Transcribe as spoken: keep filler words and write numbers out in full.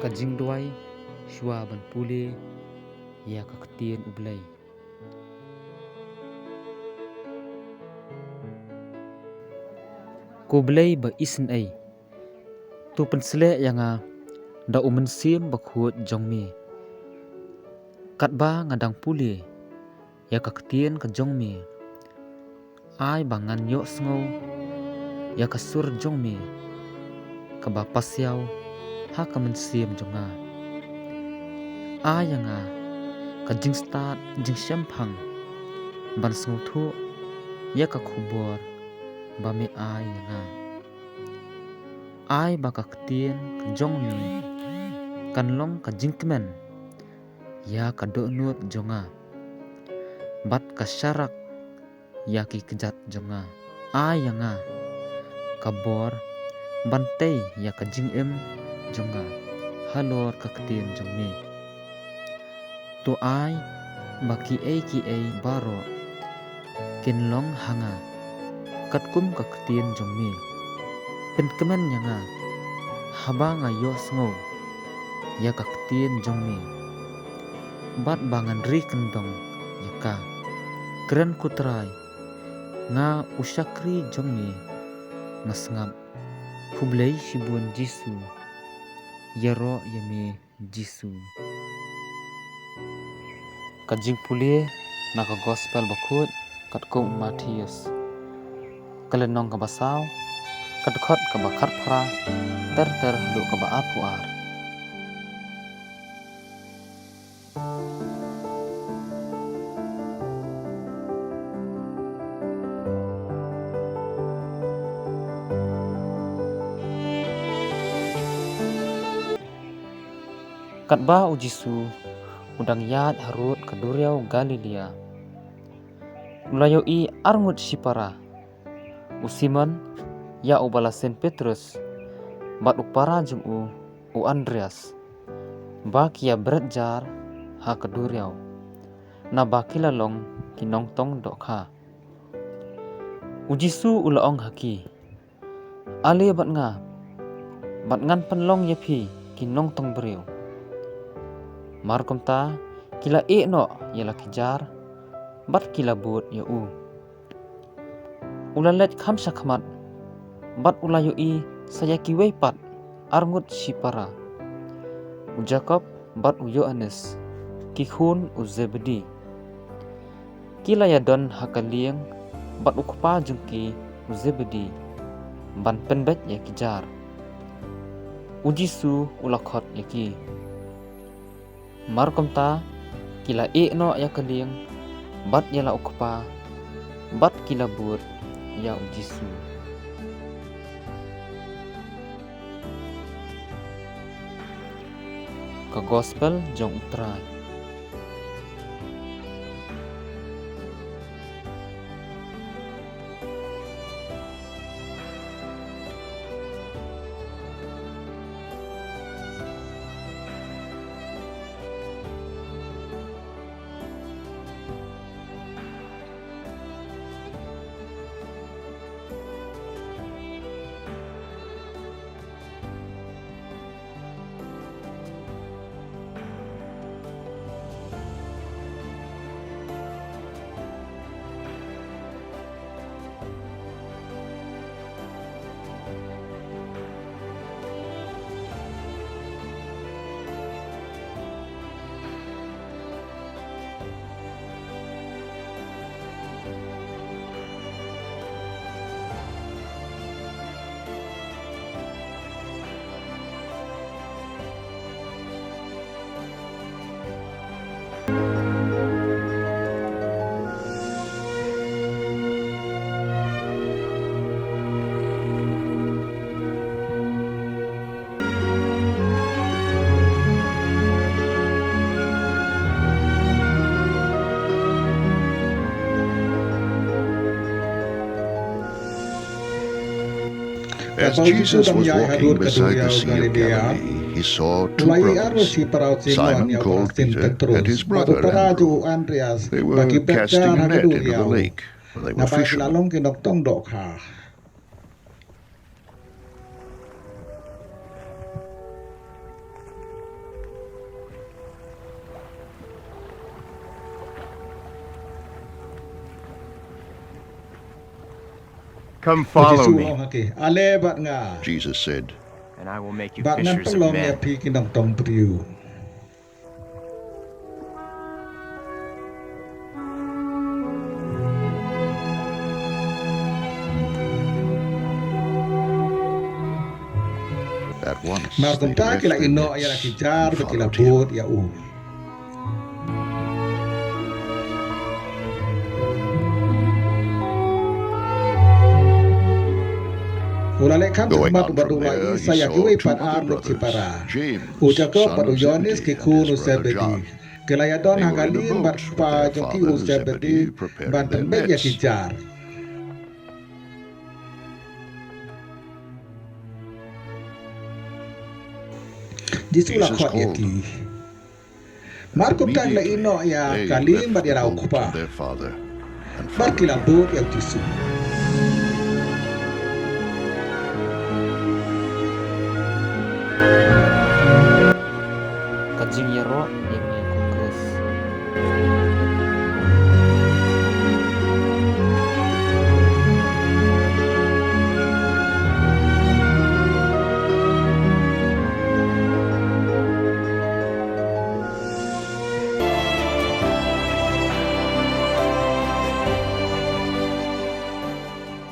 Ka jingduwai shuwa ban pule ïa ka ktien U Blei. Ko Blei ba isynei, to pynsleh ïa nga da U Mynsiem Bakhuid jong me. Katba nga dang pule ïa ka ktien ka jong me, ai ba ngan ïohsngew ïa ka sur jong me kaba pasiaw ha ka mynsiem jong nga. Ai ïa nga ka jingstad jingshemphang ban sngewthuh ïa ka khubor ba me ai ïa nga. Ai ba ka ktien ka jong me kan long ka jingkmen ïa ka dohnud jong nga bad ka sharak ïa ki kjat jong nga. Ai ïa nga ka bor ban tei ïa ka jingim jong nga halor ka ktien jong me. To ai ba kiei kiei baroh kin long ha nga katkum ka ktien jong me. Pynkmen ïa nga haba nga ïohsngew ïa ka ktien jong me bad ba ngan ri kyndong ïa ka. Kren, ko Trai, nga u shakri jong me, nga sngap. Khublei shibun Jisu. Ïaroh ïa me Jisu. Ka jingpule na ka Gospel Bakhuid katkum u Mathaios, ka lynnong kaba saw, ka dkhot kaba khatphra ter ter haduh kaba arphew ar. Katba u Jisu u dang ïaid harud ka duriaw Galilea, u la ïohi arngut shipara, u Simon, ïa uba la seng Petrus, bad u para jong u, u Andreas, ba ki ïa bret jar ha ka duriaw, naba ki la long ki nongtong dohkha. U Jisu u la ong ha ki, Ale bad nga, bad ngan pynlong ïa phi ki nongtong briew. Mar kumta, ki la ïeh noh ïa la ki jar, bad ki la bud ïa u. U la leit kham shakhmat, bad u la ïohi sa ïa kiwei pat arngut shipara, u Jakob bad u Ïoannis, ki khun u Zebedi. Ki la ïadon ha ka lieng bad u kpa jong ki u Zebedi ban pynbeit ïa ki jar. U Jisu u la khot ïa ki. Mar kumta, ki la ïeh noh ïa ka lieng bad ïa la u kpa, bad ki la bud ïa u Jisu. Ka Gospel jong u Trai. As Jesus was walking beside the Sea of Galilee, he saw two brothers, Simon called Peter and his brother Andrew. They were casting a net into the lake, for they were fishermen. Naba ki la long ki nongtong dohkha. Come follow me. Jisu ong ha ki, ale bad nga. Jesus said, and I will make you fishers of men. Bad ngan pynlong ïa phi ki nongtong briew. Mar kumta ki la ïehnoh ïa la ki jar bad ki la bud ïa u. U la leh kham shakhmat u bad u la ïohi sa ïa kiwei pat ar lut shipara. U Jakob bad u Ïohannes ki khun u Sebedi. Ki la ïadon ha ka lieng bad kpa jong ki u Sebedi ban pynbeit ïa ki jar. Jisu la khot ïa ki. Mar kumta ki la ïehnoh ïa ka lieng bad ïa la u kpa. Bad ki la bud ïa u Jisu. Ka jingïaroh